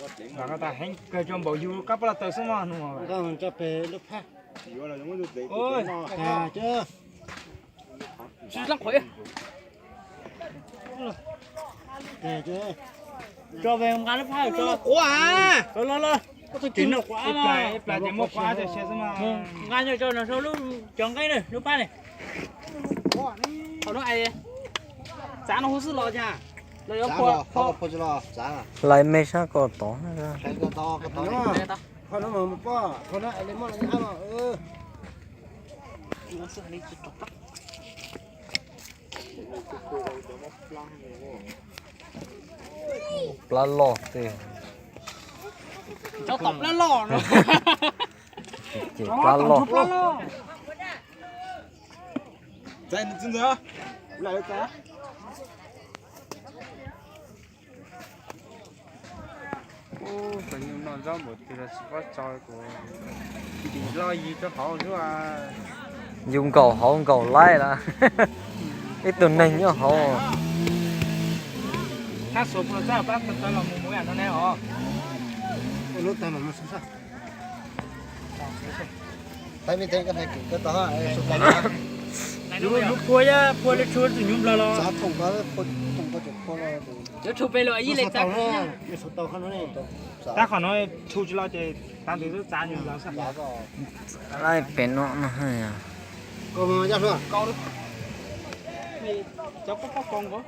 Nqa tas heev kawg, cov npaum yus kab pab los taws xwb mas nug. Nqa mus tso pem lub phab. Tsis leej qhov. Tso pem nqa lub phab tso. Quav a. Los los los. Ib plag ces muab quav xwb mas. Nqa nyob tso no sau lub cov nqeeb na, lub phab ne. Qhov no txav no huv xwb los cas. Los yuav phua, phua tsis los txav. Lais me sab ko tod. Phua no mas poj, phua no li muaj li ab los. Plab loj tej. Cov tom plab loj no. Ces plab loj. Ub, cov nyuj noj zaub npaum twg los tsis paub tso, kuv tis loj yig rau hauv xwb. Yus nkaum hauv nkaum laij lawm. Ib tug neeg nyob hauv. Thab xuas pua txaj pab tawv los mus mus yam no ne os. Lub pua yab pua li tshuav tus nyuj nplog los. Yuav tshuav pem los ib le txav. Tab qhov no tshu tsis los ces tav ntawd txav nyuj nplog xwb. Laij pem no no. Cov pob pob koo nkaus.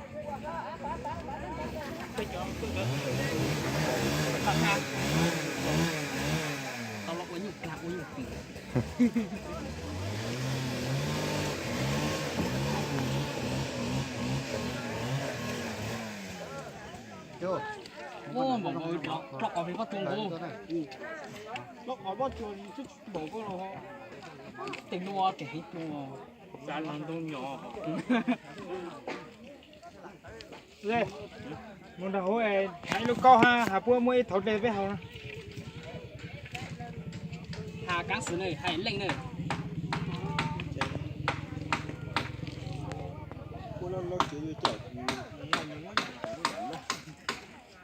Ub, npaum nkaus rau qhov pem pob tsuas nkaus. Rau qhov pob tsuas npaum koj los. Tej nuav ces heev tuaj. Xav los ntoo nyom. Mus nrog huv, hais lub kaub hab, has puab muab ib thaum dlej peb haus. Has kav xwm na, hais leej na.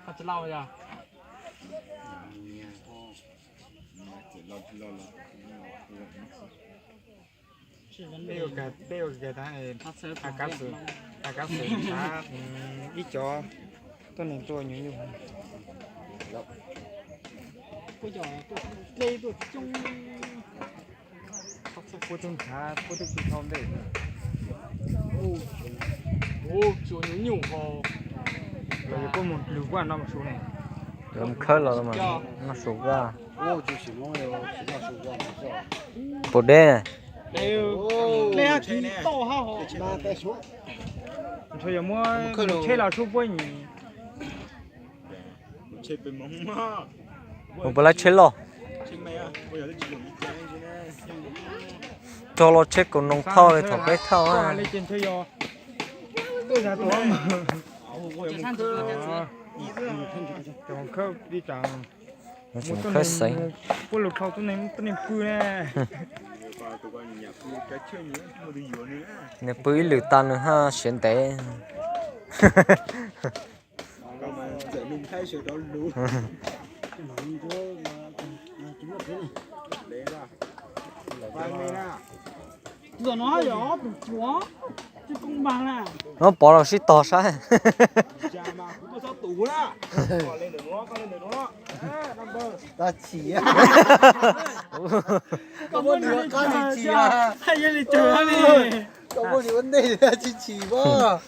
Qhov tsis lauj yog. Peb ua kag, peb ua kag tas, has kav xwm, has kav xwm ntshav ib cov tuab neeg tuaj nyuj nyuj. Puab tub ntshav, puab tub tsis thau ntej. Puab nyuj nyuj ho. Los yog puab mus lug puab no mus su ne. Lawv mus khawb los mas noj su vaj. Puas deb. Ntshe yog muab tsheb los sub puab nyim. Mus puas laib tsheb loj. Cog los tsheb kaus noog thauj li thaum peb thauj. Tsis mus khawb xeev. Puab lug dhau tuab neeg pw ne. Nws pw ib lwm tas nws haj siav ntev. Muab pov los sib tog saib. Tab chim. Koj muab nws ua qab tsis chim. Koj muab nws ua ntej tsis chim pob.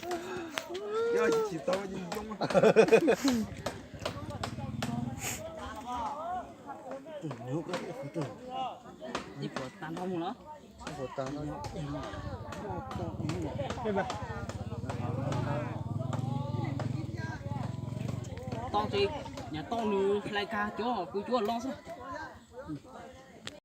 Tau ces nyam tau nws hlais kag cov kuv cuab loj xwb.